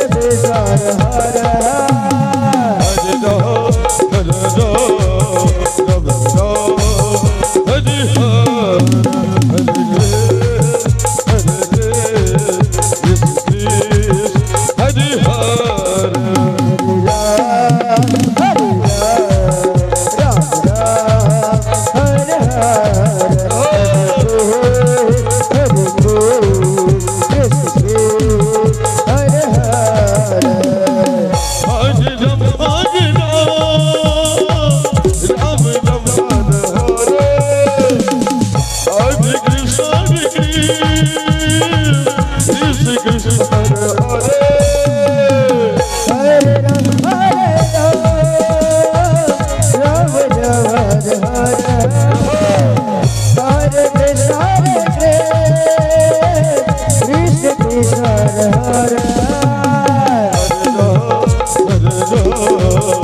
Krishna Hare Hare Ram Hare Ram Ram Ram Hare Hare Hare Hare Krishna Krishna Hare Hare Ram Hare Ram Ram Hare Hare Hare Krishna Hare Hare Hare Ram Hare Ram Ram Ram Hare Hare Hare Krishna Hare Krishna Krishna Hare Hare Hare Ram Hare Ram Ram Ram Hare Hare Hare Krishna Hare Krishna Krishna Hare Hare Hare Ram Hare Ram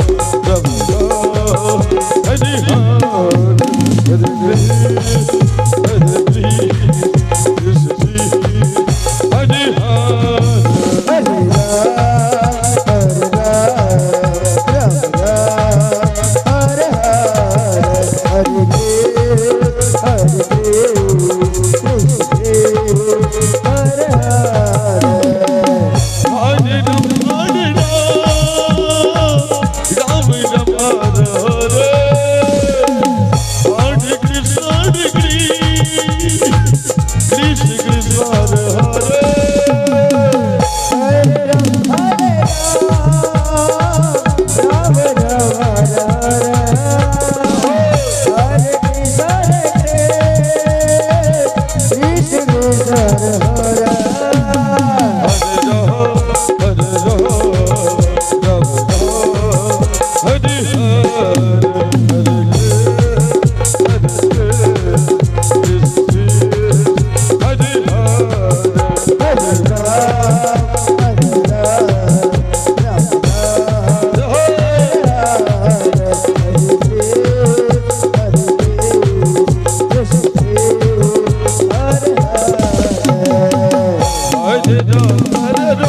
Ram Ram Hare Hare Hare Krishna Hare Krishna Hare Hare Hare Ram Hare Ram Ram Ram Hare Hare Hare Krishna Hare Krishna Hare Hare Hare Ram Hare Ram Ram Ram Hare Hare Hare Krishna Hare Krishna Krishna Hare Hare Hare Ram Hare Ram Ram Ram Hare Hare Hare Krishna Hare Krishna Krishna Hare Hare Hare Ram Hare Ram Ram Ram Hare Hare Hare Krishna Hare Hare Hare Ram Hare Ram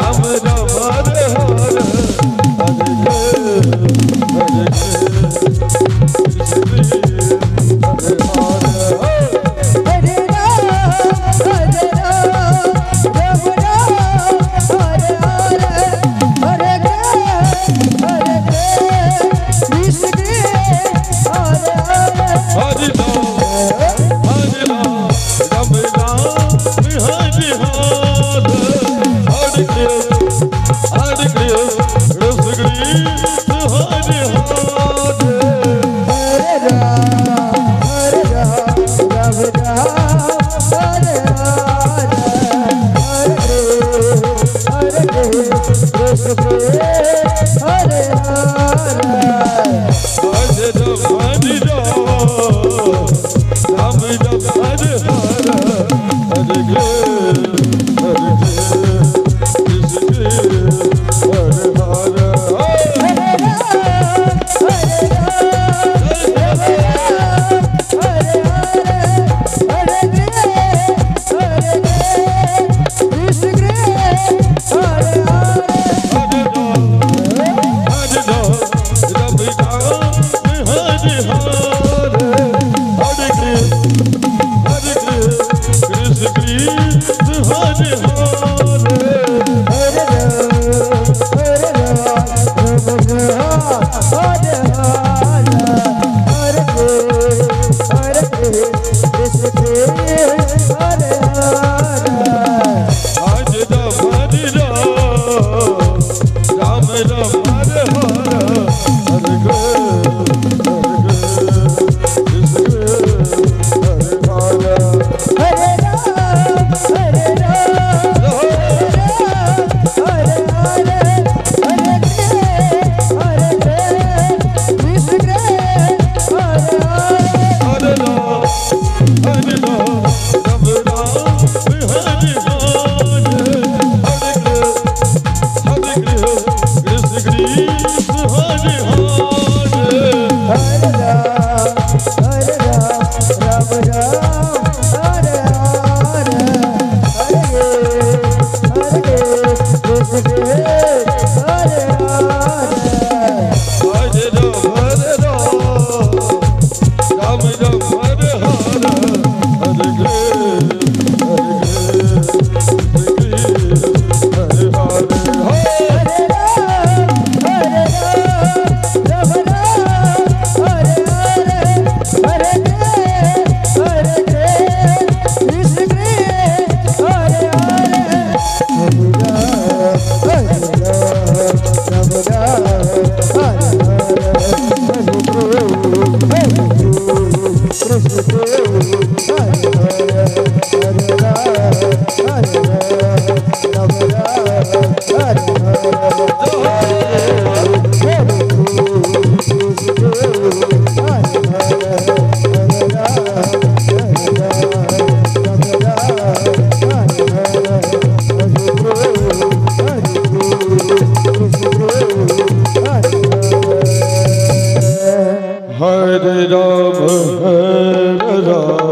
Ram Ram Hare Hare Krishna Hare Hare Hare Ram Hare Ram Ram Ram Hare Hare Hare Hare Krishna Hare Hare Hare Ram Hare Ram Ram Ram Hare Hare Hare Hare Krishna Hare Hare Hare Ram Hare Ram Ram Ram Hare Hare Hare Krishna Hare Krishna Krishna Hare Hare Hare Ram Ram Ram Hare Hare Hare Hare Krishna Hare Hare Hare Ram Hare Ram Ram Ram Hare Hare Hare Krishna Hare Krishna Krishna Hare Hare Hare Ram Hare Ram Ram Ram Hare Hare Hare Hare Krishna Hare Hare Hare Ram Hare Ram Ram Ram Hare Hare Hare Krishna Krishna Krishna Hare Hare Hare Ram Hare Ram Ram Ram Hare Hare Hare Hare Krishna Hare Hare Hare Ram Hare Ram Ram Ram Hare Hare Hare Krishna Hare Krishna Hare Hare Hare Ram Hare Ram Ram Hare Hare Ram Hare Ram.